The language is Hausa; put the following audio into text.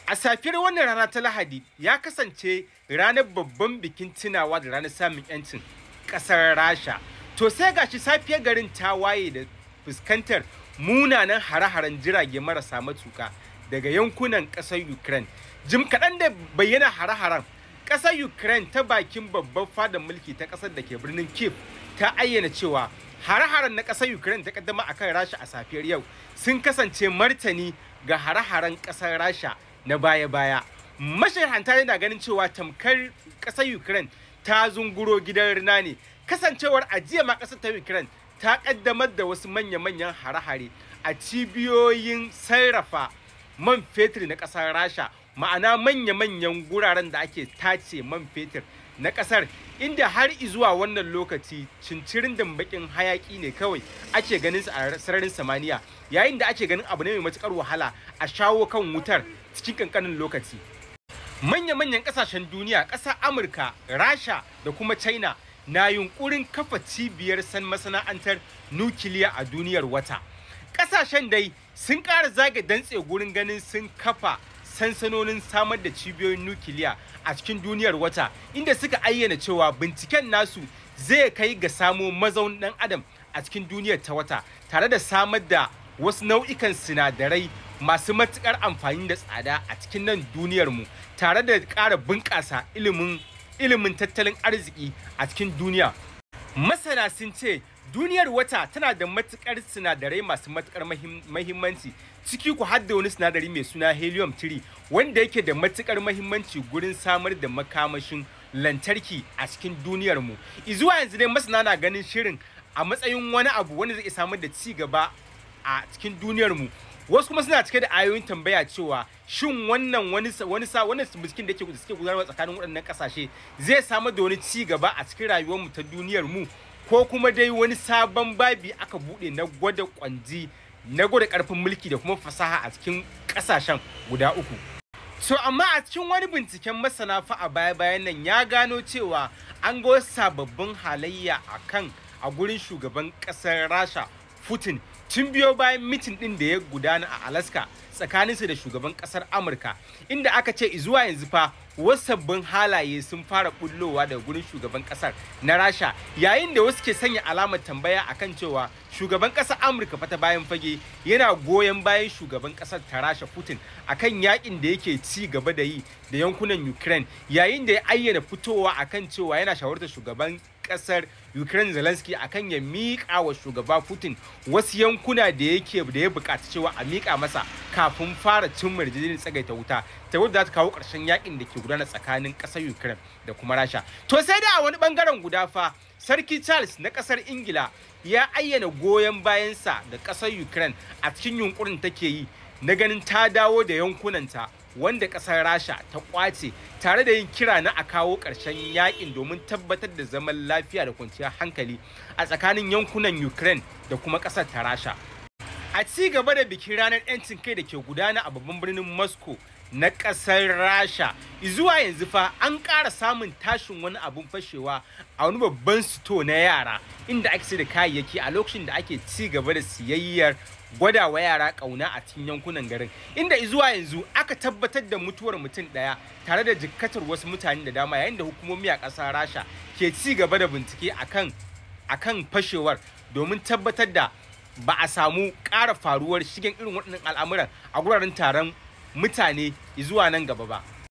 A safiyar wannan rana ta Lahadi ya kasance ranar babban bikin tunawa da ranar samun 'yancin ƙasar Rasha. To sai gashi safiyar garin ta waye da fuskantar munanan hare-haren jirage marasa matuka daga yankunan ƙasar Ukraine. Jim kaɗan da bayyana hare-haren, ƙasar Ukraine ta bakin babban fadar mulki ta ƙasar da ke birnin Kyiv ta ayyana cewa hare-haren na ƙasar Ukraine ta ƙaddama akan Rasha a safiyar yau sun kasance martani ga hare-haren ƙasar Rasha na baya-baya. Masharhanta yana ganin cewa tamkar ƙasar Ukraine ta zunguro gidan rina ne, kasancewar a jiya ma ƙasar ta Ukraine ta ƙaddamar da wasu manya-manyan hare-hare a cibiyoyin sarrafa man fetur na ƙasar Rasha, ma'ana manya-manyan guraren da ake tace man fetur na ƙasar, inda har izuwa wannan lokaci cincirin dambakin hayaki ne kawai ake ganin su a sararin samaniya, yayin da ake ganin abu ne mai matukar wahala a shawo kan wutar cikin kankanin lokaci. Manya-manyan ƙasashen duniya, ƙasar Amurka, Rasha da kuma China na yunkurin kafa cibiyar san masana'antar nukiliya a duniyar wata. Ƙasashen dai sun ƙara zage dantse gurin ganin sun kafa sansanonin samar da cibiyoyin nukiliya a cikin duniyar wata, inda suka ayyana cewa binciken nasu zai kai ga samo mazaunin ɗan adam a cikin duniyar ta wata, tare da samar da wasu nau'ikan sinadarai masu matuƙar amfani da tsada a cikin nan duniyarmu, tare da ƙara bunƙasa ilimin tattalin arziki a cikin duniya. Masana sun ce duniyar wata tana da matuƙar sinadarai masu matuƙar mahimmanci, ciki ku har da wani sinadari mai suna helium 3 wanda yake da matuƙar mahimmanci gurin samar da makamashin lantarki a cikin duniyarmu. Izuwa yanzu dai masana na ganin shirin a matsayin wani abu wanda zai samar da ci gaba a cikin duniyarmu. Wasu kuma suna cike da ayoyin tambaya cewa shin wannan wani wani sa wannan binciken da yake suke gudanarwa tsakanin waɗannan ƙasashe zai samar da wani ci gaba a cikin rayuwarmu ta duniyarmu, ko kuma dai wani sabon babi aka buɗe na gwada kwanji, na gwada ƙarfin mulki da kuma fasaha a cikin ƙasashen guda uku. So amma a cikin wani binciken masana fa a baya-bayan nan ya gano cewa an ga wasu sababbin halayya a gurin shugaban ƙasar Rasha Putin tun biyo bayan mitin ɗin da ya gudana a Alaska tsakaninsu da shugaban ƙasar Amurka, inda aka ce zuwa yanzu fa wasu sabbin halaye sun fara bullowa daga gurin shugaban ƙasar na Rasha, yayin da wasu ke sanya alamar tambaya akan cewa shugaban ƙasar Amurka fa ta bayan fage yana goyon bayan shugaban ƙasar ta Rasha Putin akan yakin da yake ci gaba da yi da yankunan Ukraine, yayin da ya ayyana fitowa akan cewa yana shawartar shugaban kasar Ukraine Zelensky akan ya miƙa wa shugaba Putin wasu yankuna da yake da ya buƙaci cewa a miƙa masa kafin fara cimma yarjejeniyar tsagaita wuta ta wadda za ta kawo ƙarshen yakin da ke gudana tsakanin ƙasar Ukraine da kuma Rasha. To sai da a wani bangaren guda fa, Sarki Charles na ƙasar Ingila ya ayyana goyon bayansa da ƙasar Ukraine a cikin yunkurin take yi na ganin ta dawo da yankunanta wanda ƙasar Rasha ta ƙwace, tare da yin kira na a kawo ƙarshen yakin domin tabbatar da zaman lafiya da kwanciyar hankali a tsakanin yankunan Ukraine da kuma ƙasar ta Rasha. A ci gaba da bikin ranar 'yancin kai da ke gudana a babban birnin Moscow na ƙasar Rasha, zuwa yanzu fa an ƙara samun tashin wani abun fashewa a wani babban sito na yara inda ake sayar da kayayyaki a lokacin da ake ci gaba da siyayyar gwadawa yara ƙauna a cikin yankunan garin, inda zuwa yanzu aka tabbatar da mutuwar mutum ɗaya tare da jikkatar wasu mutane da dama, yayin da hukumomi a ƙasar Rasha ke ci gaba da bincike akan fashewar domin tabbatar da ba a samu ƙara faruwar shigen irin waɗannan al'amuran a guraren taron mutane zuwa nan gaba ba.